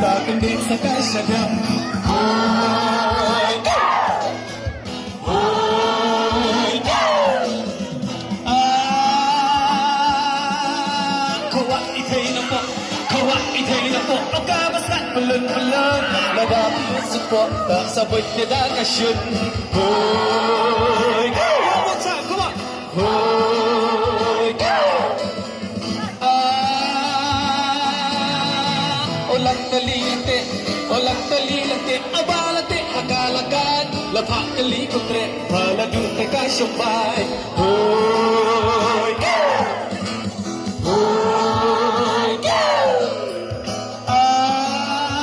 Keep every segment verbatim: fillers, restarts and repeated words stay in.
Ta kyndit sa ka shadem. Hoi. Hoi. Ah, ka wah i thei na pok, ka wah i thei na pok. O ka ba sat pylun pylun. Lada phi support ta sa bud da ka shun. Hoi. Come on. Hoi. Ah, o lang kali late, o lang kali late, o ba late, ha ka la kat, la phah kali ko treh, ba la dun te ka shong bai. Hoi. Hoi. Ah,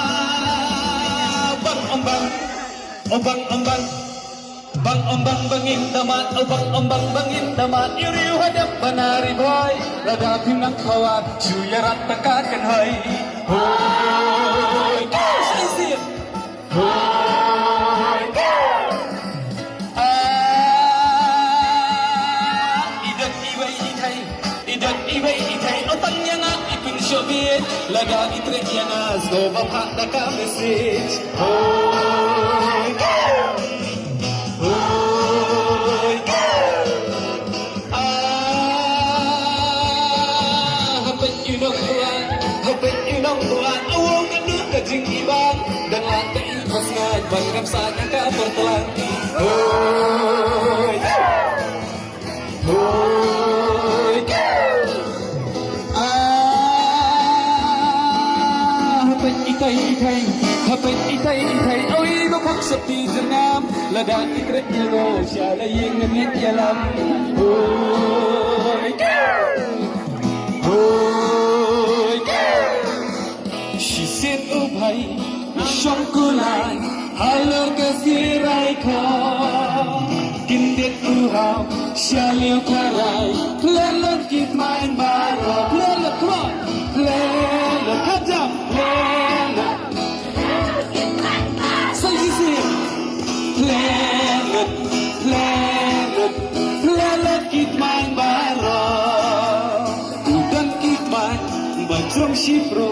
bang, bang, bang. O bang, o bang, bang, o bang, bang in tamat, o bang, o bang, bang in tamat, ïa u riew hadap ba na Ri Bhoi, lada phim nang khawar, shu ïarap ta ka kynhoi. Hoi. Shisien. Hoi. Ah, i dang i wei i thei. I dang i wei i thei, o tang ïa nga i pynshoi bit. Lada i treh ïa nga sngewbha phah da ka message. Hoi. Hoi. Ah, ha peit i nongbuaid, ha peit i nongbuaid. Awo ka duk ka jingibang. Dang lak ka i khos ngai ban ngam sa ïa ka por tlang. Hoi. Hoi. Ah, ha peit i thei i thei, ha peit i thei i thei. Oi, ba phak sop ti jyrngam. Lada i treh ïa lo sha la ïing ngan ïalam. Hoi. Hoi. Shisien u bhai, shong kulai, halor ka sirai kho. Kyndit u hau, sha liu kharai, phleh lut ki tmaiñ baroh, phleh lut, come on, phleh lut, kajam, phleh lut. Sa shisien, phleh lut, phleh lut, phleh lut ki tmaiñ baroh. U don ki tmaiñ, ba jrong shiphew.